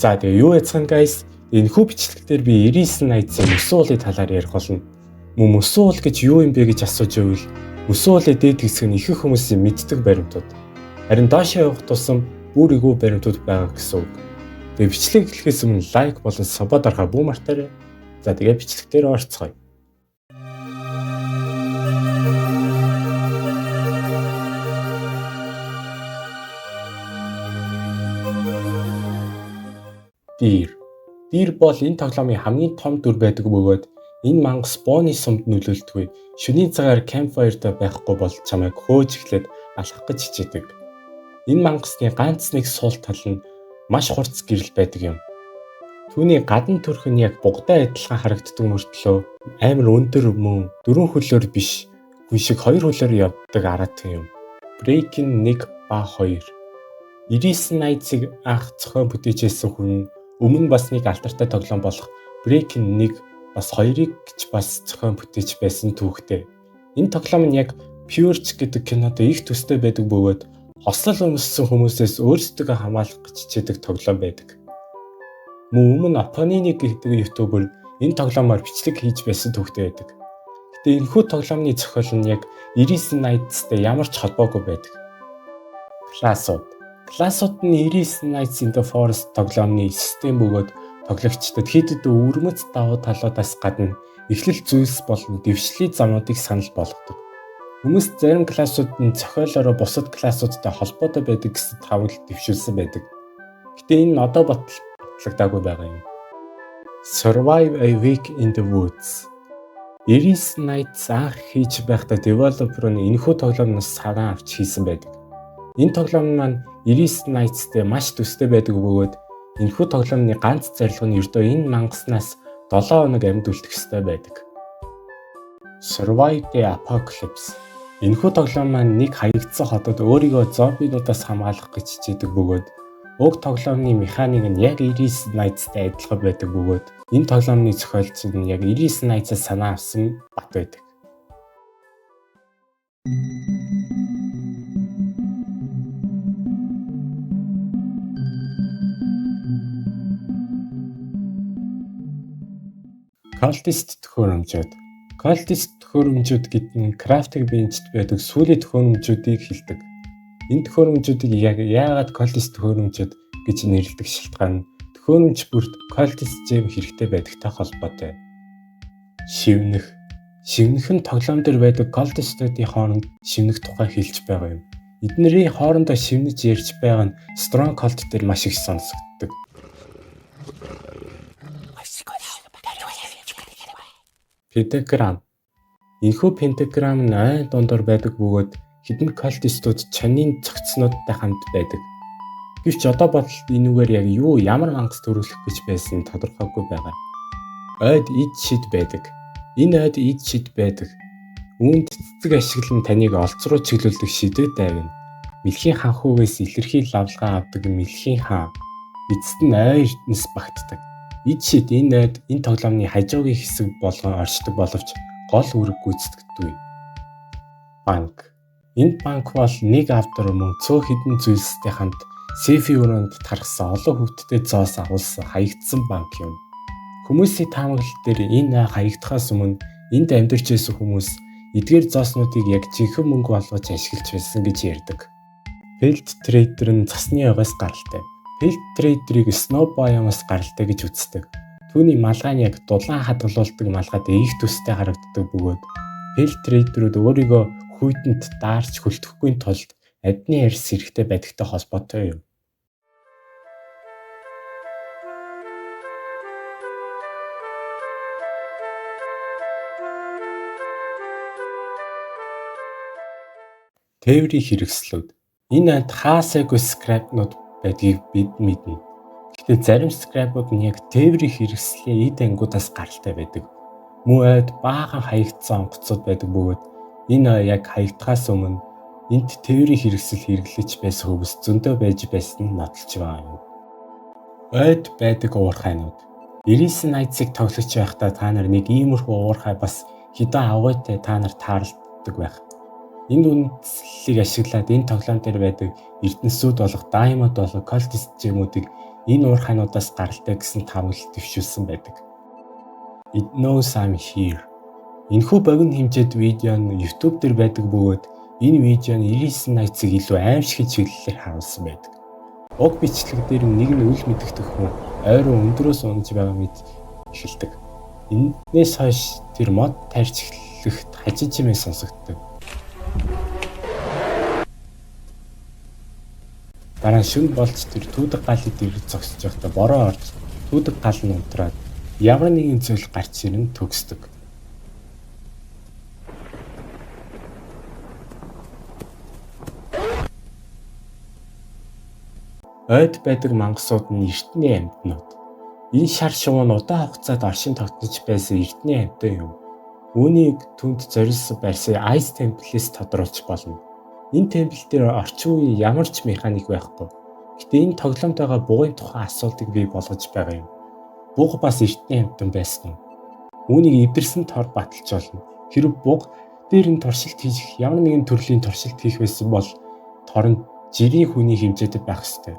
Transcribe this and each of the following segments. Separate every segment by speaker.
Speaker 1: За тэгээ юу яцхан guys, энэхүү бичлэг дээр би 99 Nights-ийн мөсөн уулын талаар ярих болно. Мөн мөсөн уул гэж юу юм бэ гэж асууж байвал мөсөн уулын дээд хэсэг нь ихэнх хүмүүсийн мэддэг баримтууд. Харин доошоо явах тусам бүр эвгүй баримтууд байгаа гэсэн үг. Тэгээ бичлэг эхлэхээс өмнө лайк болон sub дарахаа бүү мартаарай. За тэгээ бичлэг дээр орцгоё. Deer. Deer бол энэ тоглоомын хамгийн том дүр байдаг бөгөөд энэ мангас Бооны сумд нөлөөлдөггүй. Шөнийн цагаар campfire-тай байхгүй бол чамайг хөөж эхлээд алхах гэж хичээдэг. Энэ мангасны ганц нэг сул тал нь маш хурц гэрэл байдаг юм. Түүний гадна төрх нь яг бугадаа адилхан харагддаг мөртлөө амар өндөр мөн дөрвөн хөлөөр биш хүн шиг хоёр хөлөөр явдаг араатан юм. Breaking 1 ба 2. 99 Nights-ыг анх зохион бүтээж байсан хүн өмнө бас нэг алдартай тоглоом болох Breaking 1 бас 2-ыг ч бас зохион бүтээж байсан түүхтэй. Энэ тоглоом нь яг Purge гэдэг кинотой их төстэй байдаг бөгөөд хослол өмссөн хүмүүсээс өөрсдөө хамгаалах гэж хичээдэг тоглоом байдаг. Мөн өмнө Oponini гэдэг YouTuber энэ тоглоомоор бичлэг хийж байсан түүхтэй байдаг. Гэтэ энэхүү тоглоомны зохиол нь яг 99 Nights-тай ямар ч холбоогүй байдаг. Классууд. Классууд нь 99 Nights in the Forest тоглоомны систем бөгөөд тоглогчдод хэд хэдэн өвөрмөц давуу талуудаас гадна эхлэл зүйлс болон дэвшлийн замуудыг санал болгодог. Хүмүүс зарим классууд нь зохиолоороо бусад классуудтай холбоотой байдаг гэсэн таамаглал дэвшүүлсэн байдаг. Гэтэ энэ нь одоо батлагдаагүй байгаа юм. Survive a Week in the Woods. 99 Nights анх хийж байхдаа developer нь энэхүү тоглоомноос санаа авч хийсэн байдаг. Энэ тоглоом маань 99 Nights-тэй маш төстэй байдаг бөгөөд энэхүү тоглоомны ганц зорилго нь ердөө энэ мангаснаас 7 хоног амьд үлдэх ёстой байдаг. Survive the Apocalypse. Энэхүү тоглоом маань нэг хаягдсан хотод өөрийгөө зомбинуудаас хамгаалах гэж хичээдэг бөгөөд уг тоглоомны механик нь яг 99 Nights-тай адилхан байдаг бөгөөд энэ тоглоомны зохиолч нь яг 99 Nights-аас санаа авсан бат байдаг. Cultist төхөөрөмжүүд. Cultist төхөөрөмжүүд гэдэг нь crafting bench-д байдаг сүүлийн төхөөрөмжүүдийг хэлдэг. Энэ төхөөрөмжүүдийг яг яагаад cultist төхөөрөмжүүд гэж нэрлэдэг шалтгаан нь төхөөрөмж бүрт cultist gem хэрэгтэй байдагтай холбоотой. Шивнэх. Шивнэх нь тоглоом дээр байдаг cultist-уудын хооронд шивнэх тухай хэлж байгаа юм. Эднэрийн хоорондоо шивнэж ярьж байгаа нь Strong Cult дээр маш их сонсогддог. Пентаграм. Энэхүү пентаграм нь айн дундор байдаг бөгөөд хэдэн культистууд чанын цогцснуудтай хамт байдаг. Гэвч одоо бодолд энүүгээр яг юу ямар мангас төрүүлэх гэж байсан тодорхойгүй байгаа. Ойд ид шид байдаг. Энэ ойд ид шид байдаг. Үүнд цэцэг ашиглан таныг олц руу чиглүүлдэг шидэд дайвна. Мэлхийн ханхүүгээс илэрхий лавлгаа авдаг мэлхийн хаан. Эцэст нь ой ертөнц багтдаг. Ид шид энэ ойд энэ тоглоомны хажуугийн хэсэг болгон оршдог боловч гол үүрэг гүйцэтгэдэггүй. Банк. Энэ банк бол нэг авдар мөн цөөх хэдэн зүйлстэй хамт сейфийн өрөөнд тархсан олон хөвгттэй зоос агуулсан хаягдсан банк юм. Хүмүүсийн таамаглал дээр энэ ой хаягдахаас өмнө энд амьдарч байсан хүмүүс эдгээр зооснуудыг яг жинхэнэ мөнгө болгож ашиглаж байсан гэж ярьдаг. Pelt Trader нь цасны ойгоос гаралтай. Pelt Trader-ыг Snow Biome-оос гаралтай гэж үздэг. Түүний малгай нь яг дулаан хадгалуулдаг малгайтай их төстэй харагддаг бөгөөд Pelt Trader-үүд өөрийгөө хүйтэнд даарч хөлтөхгүй тулд адны арьс хэрэгтэй байдагтай холбоотой юм. Тээврийн хэрэгслүүд. Энэ ойд хаасайгүй scrap-нууд байдгийг бид мэднэ. Гэхдээ зарим scrap-ууд нь яг тээврийн хэрэгслийн эд ангиудаас гаралтай байдаг. Мөн ойд баахан хаягдсан онгоцууд байдаг бөгөөд энэ ой яг хаягдахаас өмнө энд тээврийн хэрэгсэл хэрэглэж байсан хүмүүс зөндөө байж байсан нь нотолж байгаа юм. Ойд байдаг уурхайнууд. 99 Nights-ыг тоглож байхдаа та нар нэг иймэрхүү уурхай бас хэдэн авгайтай та нар тааралддаг байх. Энэ үндслийг ашиглаад энэ тоглоом дээр байдаг эрдэнэсүүд болох Diamond болон Cultist gem-үүдийг энэ уур хаануудаас гаралтай гэсэн таамаглал дэвшүүлсэн байдаг. It knows I'm here. Энэхүү богино хэмжээд видео нь YouTube дээр байдаг бөгөөд энэ видео нь 99 Nights-ыг илүү аимшигын чиглэлээр харуулсан байдаг. Уг бичлэг дээр нэг нь үл мэдэгдэх хүн ойрон өндрөөс унаж байгаа мэт эхэлдэг. Энээс хойш тэр мод тайрч эхлэхэд хажин чимээ сонсогддог. Дараа нь шөнө болж тэр түүдэг галыг дэргэд зогсож байхдаа бороо орж түүдэг гал нь унтраад ямар нэгэн зүйл гарч ирэн төгсдөг. Ойд байдаг мангасууд нь эртний амьтнууд. Энэ шар шувуу нь удаан хугацаанд оршин тогтнож байсан эртний амьтан юм. Үүнийг түүнд зориулсан барьсан Ice Temple-с тодруулж болно. Энэ temple дээр орчин үеийн ямар ч механик байхгүй. Гэтэ энэ тоглоомд байгаа бугын тухай асуултыг бий болгож байгаа юм. Буг бас эртний амьтан байсан уу? Үүнийг эвдэрсэн тор баталж болно. Хэрв буг дээр нь туршилт хийх ямар нэгэн төрлийн туршилт хийх байсан бол тор нь жирийн хүний хэмжээтэй байх ёстой.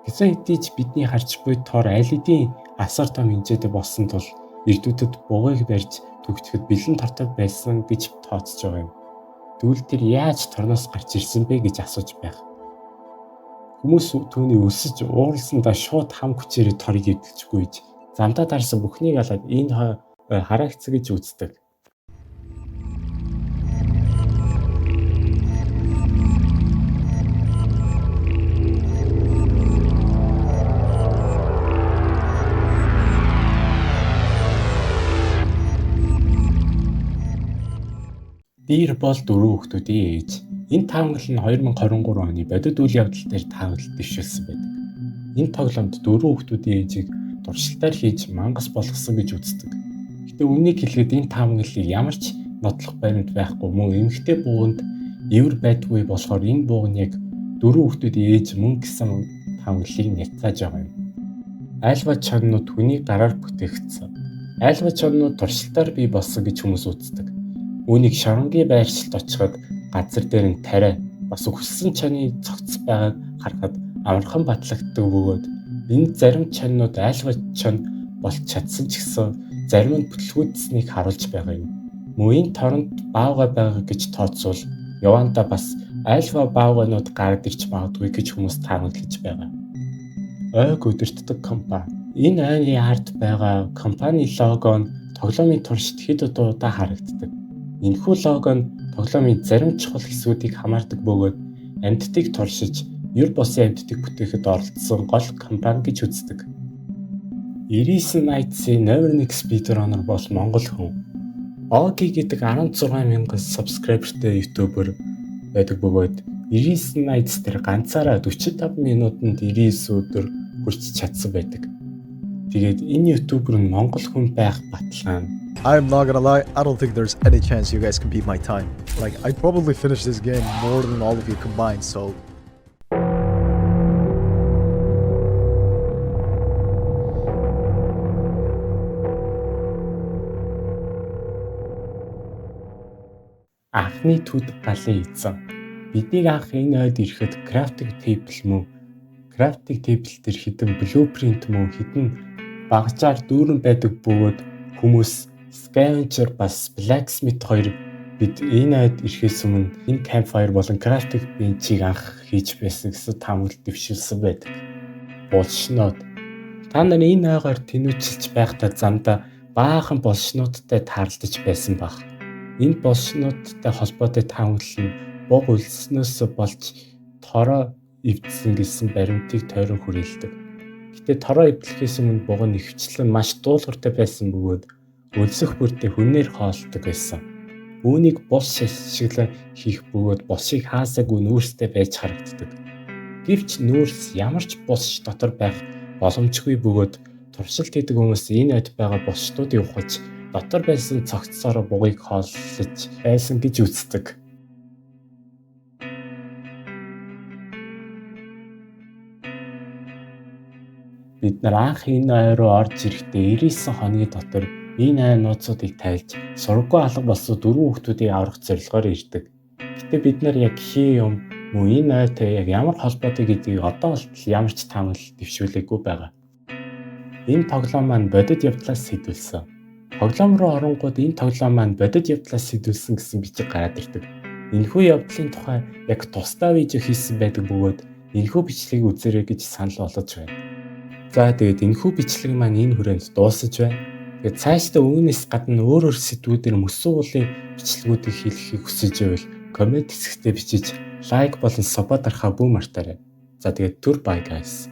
Speaker 1: Гэсэн хэдий ч бидний харж буй тор аль хэдийн асар том хэмжээтэй болсон тул эрдүүтэд бугыг барьж түгжихэд бэлэн тортой байсан гэж тооцож байгаа юм. Тэгвэл тэр яаж торноос гарч ирсэн бэ гэж асууж байх. Хүмүүс түүний өсөж уурлсандаа шууд хам хүчээрээ торыг эвдэлж гүйж замдаа дарсан бүхнийг алаад энэ хараагцсан гэж үздэг. Дир бол дөрвөн хүүхдүүдийн ээж. Энэ таамаглал нь 2023 оны бодит үйл явдал дээр таамаглал дэвшүүлсэн байдаг. Энэ тоглоомд дөрвөн хүүхдүүдийн ээжийг туршилтаар хийж мангас болгосон гэж үздэг. Гэтэ үнэнийг хэлэхэд энэ таамаглалыг ямар ч нотлох баримт байхгүй мөн эмэгтэй бууганд эвэр байдгүй болохоор энэ бууг нь яг дөрвөн хүүхдүүдийн ээж мөн гэсэн таамаглалыг няцааж байгаа юм. Айлва чоннууд хүний гараар бүтээгдсэн. Айлва чоннууд туршилтаар бий болсон гэж хүмүүс үздэг. Үүнийг шоронгийн байршилд очиход газар дээр нь тариа бас үхсэн чоны цогц байгааг харахад амархан батлагддаг бөгөөд энэ зарим чоннууд айлва чон болж чадсан ч гэсэн зарим нь бүтлгүүдсэнийг харуулж байгаа юм. Мөн энэ торонд баавгай байгаа гэж тооцвол явандаа бас айлва баавгайнууд гараад ирж магадгүй гэж хүмүүс таамаглаж байгаа. Ойг удирддаг компани. Энэ ойны ард байгаа компани лого нь тоглоомын туршид хэд удаа харагддаг. Энэхүү лого нь тоглоомын зарим чухал хэсгүүдийг хамаардаг бөгөөд амьтдыг туршиж, ер бусын амьтдыг бүтээхэд оролцсон гол компани гэж үздэг. 99 Nights-ийн номер 1 speedrunner бол монгол хүн. Оги гэдэг 16,000 subscriber-тэй YouTuber байдаг бөгөөд 99 Nights дээр ганцаараа 45 минутанд 99 өдөр хүрч чадсан байдаг. Тэгээд энэ YouTuber нь монгол хүн байх баталгаа нь
Speaker 2: I'm not gonna lie, I don't think there's any chance you guys can beat my time. Like, I probably finished this game more than all of you combined, so
Speaker 1: анхны түүдэг галын эзэн. Биднийг анх энэ ойд ирэхэд crafting table мөн crafting table дээр хэдэн blueprint мөн хэдэн багажаар дүүрэн байдаг бөгөөд хүмүүс scavenger бас blacksmith хоёр бид энэ ойд ирэхээс өмнө энэ campfire болон crafting bench-ийг анх хийж байсан гэсэн таамаглал дэвшүүлсэн байдаг. Булшнууд. Та нар энэ ойгоор тэнүүчилж байхдаа замдаа баахан булшнуудтай тааралдаж байсан байх. Энэ булшнуудтай холбоотой таамаглал нь буг өлснөөс болж тороо эвдсэн гэсэн баримтыг тойрон хүрээлдэг. Гэтэ тороо эвдлэхээс өмнө буг нь ихэвчлэн маш дуулууртай байсан бөгөөд өлсөх бүртээ хүнээр хооллодог байсан. Үүнийг булш ашиглан хийх бөгөөд булшийг хаасаагүй нүүрстэй байж харагддаг. Гэвч нүүрс ямар ч булш дотор байх боломжгүй бөгөөд туршилт хийдэг хүмүүс энэ ойд байгаа булшнуудыг ухаж дотор байсан цогцсоор бугыг хооллож байсан гэж үздэг. Бид нар анх энэ ой руу орж ирэхдээ 99 хоногийн дотор энэ ой нууцуудыг тайлж сураггүй алга болсон дөрвөн хүүхдүүдийг аврах зорилгоор ирдэг. Гэтэ бид нар яг хий юм Мөн энэ ойтой яг ямар холбоотой гэдгийг одоо болтол ямар ч таамаглал дэвшүүлээгүй байгаа. Энэ тоглоом маань бодит явдлаас сэдэвлэсэн. Тоглоом руу оронгуут энэ тоглоом маань бодит явдлаас сэдэвлэсэн гэсэн бичиг гараад ирдэг. Энэхүү явдлын тухай яг тусдаа видео хийсэн байдаг бөгөөд энэхүү бичлэгийг үзээрэй гэж санал болгож байна. За, тэгээд энэхүү бичлэг маань энэ хүрээнд дуусаж байна. Тэгээд цаашдаа үүнээс гадна өөр өөр сэдвүүдээр мөсөн уулын бичлэгүүдийг хийхийг хүсэж байвал comment хэсэгтээ бичиж, like болон sub дарахаа бүү мартаарай. За, тэгээд түр bye, guys.